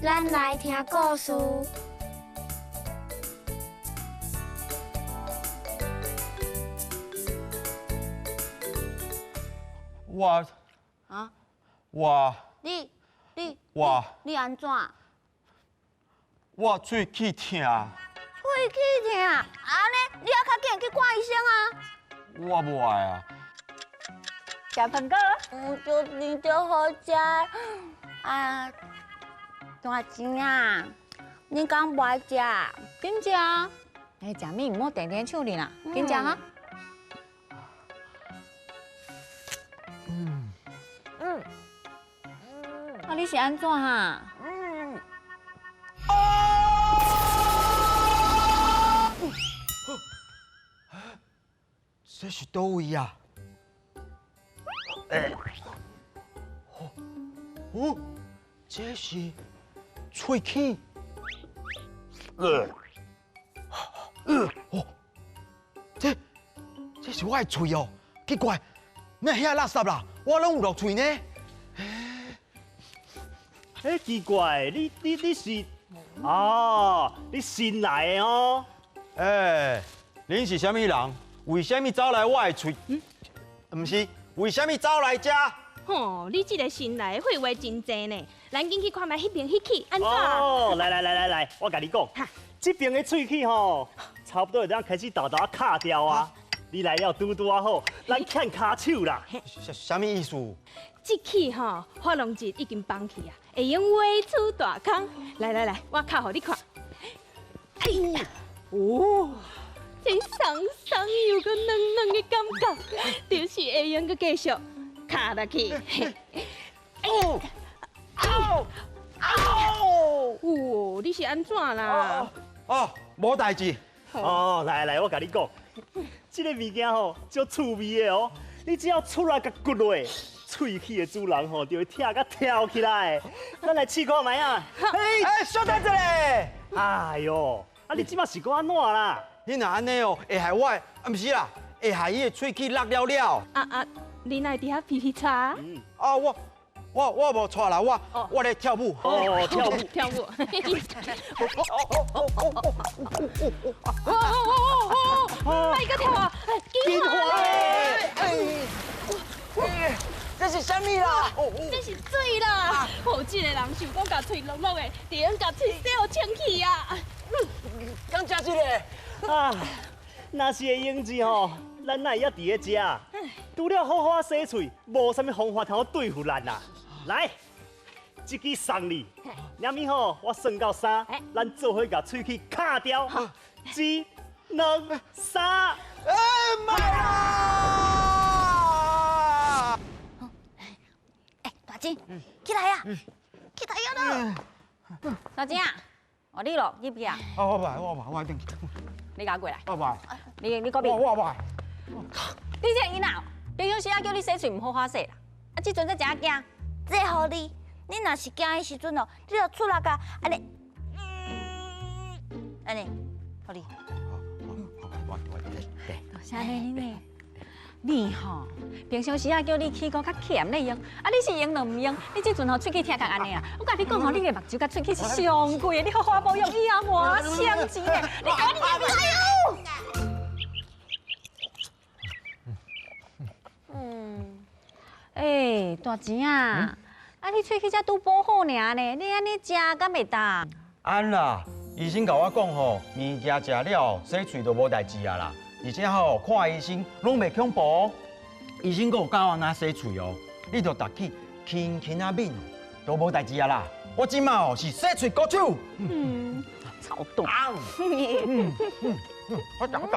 咱來聽故事。我啊，我你你我你按怎？我喙齒疼。喙齒疼，按呢，你猶較緊去看醫生啊。我無愛啊。食飯粿，嗯，就甜就好食。啊，大錢啊，你敢無愛食？緊食？欸，食物毋好定定搶你啦，緊食哈。嗯嗯。啊，你是按怎哈？嗯。這是佗位啊？哦，這是喙齒。哦，這這是我的喙哦，奇怪，哪遐垃圾啦？我攏有落喙呢。欸，奇怪，你你你是哦，你新來的哦。欸，恁是啥物人？為啥物走來我的喙？毋是，為啥物走來遮？吼，你這個新來的廢話真濟呢，咱緊去看覓彼邊彼齒按怎？哦，來來來來來，我共你講，這邊的喙齒吼，差不多會當開始沓沓卡掉啊。你來了拄拄仔好，咱牽跤手啦。啥物意思？這齒吼，珐琅質已經崩去啊，會用畫出大空。來來來，我敲予你看。哎呀，哦。這爽爽又閣軟軟的感覺，就是會用閣繼續敲落去。哦哦哦！哦，你是按怎啦？哦，無代誌。哦，來來，我共你講，這個物件吼，足趣味的哦。你只要出來共掘落，喙齒的主人吼就會疼甲跳起來。咱來試看覓啊！欸，稍等一下。哎喲，啊你這擺是講按怎啦？你若按呢哦，會害我，啊毋是啦，會害伊的喙齒落了了。啊啊，你哪會佇遐皮皮擦？啊，我我我無錯啦，我我咧跳舞。哦，跳舞，跳舞。哦哦哦哦！莫閣跳啊！金花咧！哎，這是啥物啦？這是水啦！哦，這個人想講共喙落落的，就用共喙洗予清氣啊！敢食這個？啊，若是會用字吼，咱哪會猶佇咧遮？除了好好洗喙，無啥物方法通好對付咱啦。來，這支送你，兩面吼，我算到三，咱做伙共喙齒敲掉。一、兩、三，欸，莫啦！欸，大金，起來啊！起來啊！大金啊，哦你咯，入去啊！哦，我袂，我袂，我轉去。你共我過來。我袂。你你嗰邊。我我袂。你這個囡仔，平常時啊叫你洗喙毋好好洗啦，啊這陣才知影驚。這予你，你若是驚的時陣哦，你就出來共按呢，按呢，予你。我我對。多謝你呢。你吼，平常時啊叫你齒箍較儉咧用，啊你是用就毋用，你這陣吼喙齒疼甲按呢啊！我共你講吼，你的目睭佮喙齒是上貴的，你好好保養，以後換鑲錢的。你共我你哎呦！嗯，欸，大錢啊，啊你喙齒才拄補好爾呢，你按呢食敢會當？按啦，醫生共我講吼，物件食了洗喙就無代誌啊啦。而且吼，看醫生攏袂恐怖，醫生閣有教我按怎洗喙哦。你著逐起輕輕仔抿，都無代誌啊啦。我這馬哦是洗喙高手。嗯，超懂。嗯嗯嗯，好食好食。